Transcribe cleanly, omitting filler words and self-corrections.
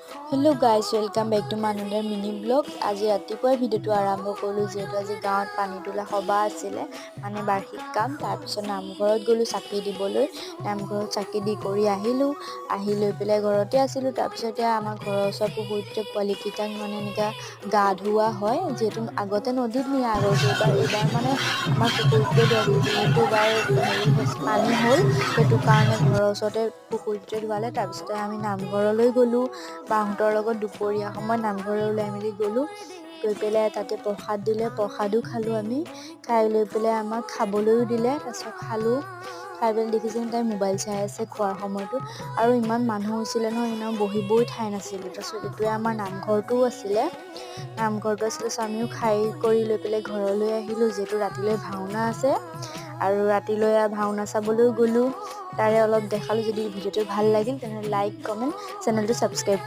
Hello guys, welcome back to my another mini vlog. আজি ৰাতিপুৱাই ভিডিঅ'টো আৰম্ভ কৰিলোঁ, যিহেতু আজি গাঁৱত পানী তোলা সভা আছিলে, মানে বাৰ্ষিক কাম। তাৰপিছত নামঘৰত গ'লোঁ চাকি দিবলৈ। নামঘৰত চাকি দি কৰি আহিলোঁ। আহি লৈ পেলাই ঘৰতে আছিলোঁ। তাৰপিছতে আমাৰ ঘৰৰ ওচৰৰ পুখুৰীটোতে পোৱালিকেইটাক মানে এনেকুৱা গা ধুওৱা হয়। যিহেতু আগতে নদীত নিয়ে আগৰ কেইবাৰ, এইবাৰ মানে আমাৰ পুখুৰীটোতে ধুৱাইছিল। যিহেতু এইবাৰ হেৰি হৈছে, পানী হ'ল, সেইটো কাৰণে ঘৰৰ ওচৰতে পুখুৰীটোতে ধুৱালে। তাৰপিছতে আমি নামঘৰলৈ গ'লোঁ। বাহঁতৰ লগত দুপৰীয়া সময়ত নামঘৰলৈ ওলাই মেলি গ'লোঁ। গৈ পেলাই তাতে প্ৰসাদ দিলে, প্ৰসাদো খালোঁ আমি। খাই লৈ পেলাই আমাক খাবলৈও দিলে। তাৰপিছত খালোঁ। খাই পেলাই দেখিছোঁ তাই মোবাইল চাই আছে খোৱাৰ সময়তো। আৰু ইমান মানুহ হৈছিলে নহয়, ইমান বহিবই ঠাই নাছিলে। তাৰপিছত এইটোৱে আমাৰ নামঘৰটোও আছিলে, নামঘৰটো আছিলে। চ' আমিও খাই কৰি লৈ পেলাই ঘৰলৈ আহিলোঁ, যিহেতু ৰাতিলৈ ভাওনা আছে। আৰু ৰাতিলৈ ভাওনা চাবলৈও গ'লোঁ, তাৰে অলপ দেখালোঁ। যদি ভিডিঅ'টো ভাল লাগিল, তেনেহ'লে লাইক, কমেণ্ট, চেনেলটো ছাবস্ক্ৰাইব।